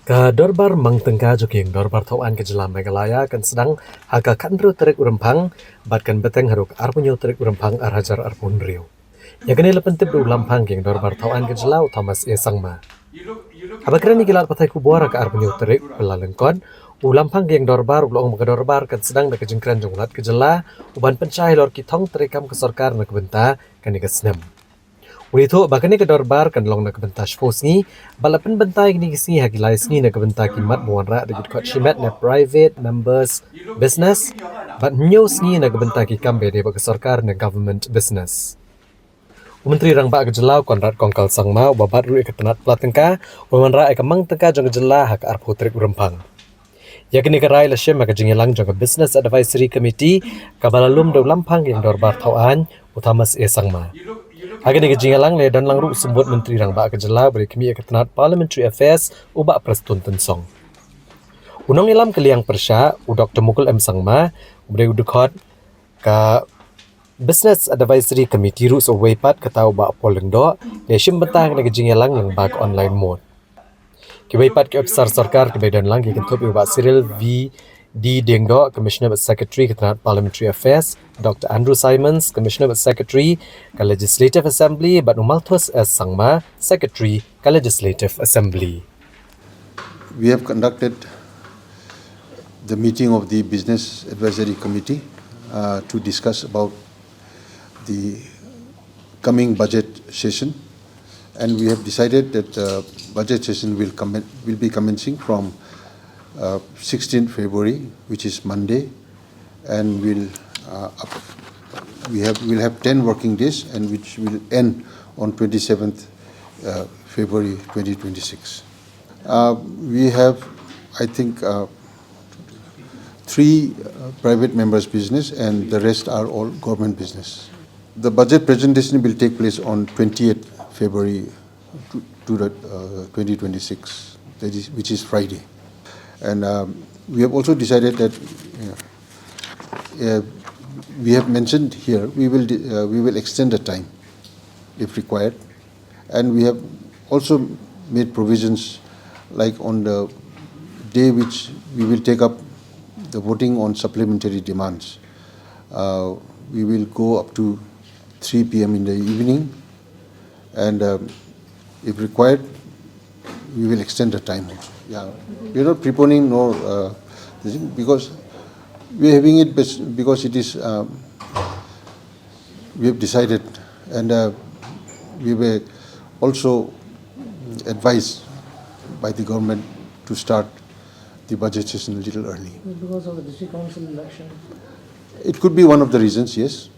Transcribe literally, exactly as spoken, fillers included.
Ka dorbar mang tyngka jong ka ïing dorbar thaw aiñ ka jylla Meghalaya kan sdang ha ka khathynriew tarik u Rymphang bad kan bteng haduh ka arphew hynñiew tarik u Rymphang ar hajar arphew hynriew. Ïa kane la pyntip da u Lamphang ka ïing dorbar thaw aiñ ka jylla u Thomas A Sangma. Haba kren ïa ki lad pathai khubor ha ka arphew hynñiew tarik u Kyllalyngkot, u Lamphang ka ïing dorbar u la ong ba ka dorbar kan sdang da ka jingkren jong u Lat ka jylla u ban pynshai halor ki thong treikam ka sorkar na ka bynta kane ka snem. U la ïathuh ba kane ka dorbar kan long na ka bynta shiphew sngi bad la pynbynta ïa kine ki sngi ha ki lai sngi na ka bynta ki mat ba wanrah da ki dkhot shimet ne private members business bad hynñiew sngi na ka bynta ki kam ba ïadei bad ka sorkar ne government business. U Myntri Rangbah ka jylla u Conrad Kongkal Sangma uba bat ruh ïa ka tnat pla tyngka u la wanrah ïa ka mang tyngka jong ka jylla ha ka arphew tarik u Rymphang. Ïa kane ka rai la shim ha ka jingïalang jong ka Business Advisory Committee kaba la lum da u Lamphang ka ïing dorbar thaw aiñ u Thomas A Sangma. Ha kane ka jingïalang la ïadon lang ruh u Symbud Myntri Rangbah ka jylla uba dei khmih ïa ka tnat Parliamentary Affairs u Bah Prestone Tynsong. U nongïalam ka liang pyrshah u Doctor Mukul M Sangma uba dei u dkhot ka Business Advisory Committee ruh sa uwei pat kata u Bah Paul Lyngdoh la shim bynta ha kane ka jingïalang lyngba ka online mode. Kiwei pat ki ophisar sorkar kiba ïadon lang ki kynthup ïa u Bah Cyril V D Diengdoh, Commissioner bad Secretary ka tnat Parliamentary Affairs, Doctor Andrew Symonds, Commissioner bad Secretary ka Legislative Assembly bad u Malthus S Sangma, Secretary ka Legislative Assembly. We have conducted the meeting of the Business Advisory Committee uh, to discuss about the coming budget session, and we have decided that the budget session will, commen- will be commencing from uh, sixteenth February, which is Monday, and will uh, up- we have will have ten working days, and which will end on twenty-seventh uh, February twenty twenty-six. Uh, we have, I think, uh, three uh, private members' business, and the rest are all government business. The budget presentation will take place on twentieth February to, to the, uh, twenty twenty-six, that is, which is Friday. And um, we have also decided that uh, uh, we have mentioned here, we will, de- uh, we will extend the time if required. And we have also made provisions, like, on the day which we will take up the voting on supplementary demands. Uh, we will go up to three p.m. in the evening, and um, if required, we will extend the time also. Yeah, we are not preponing nor uh, this thing, because we are having it bes- because it is um, we have decided, and uh, we were also advised by the government to start the budget session a little early. Because of the district council election. It could be one of the reasons, yes.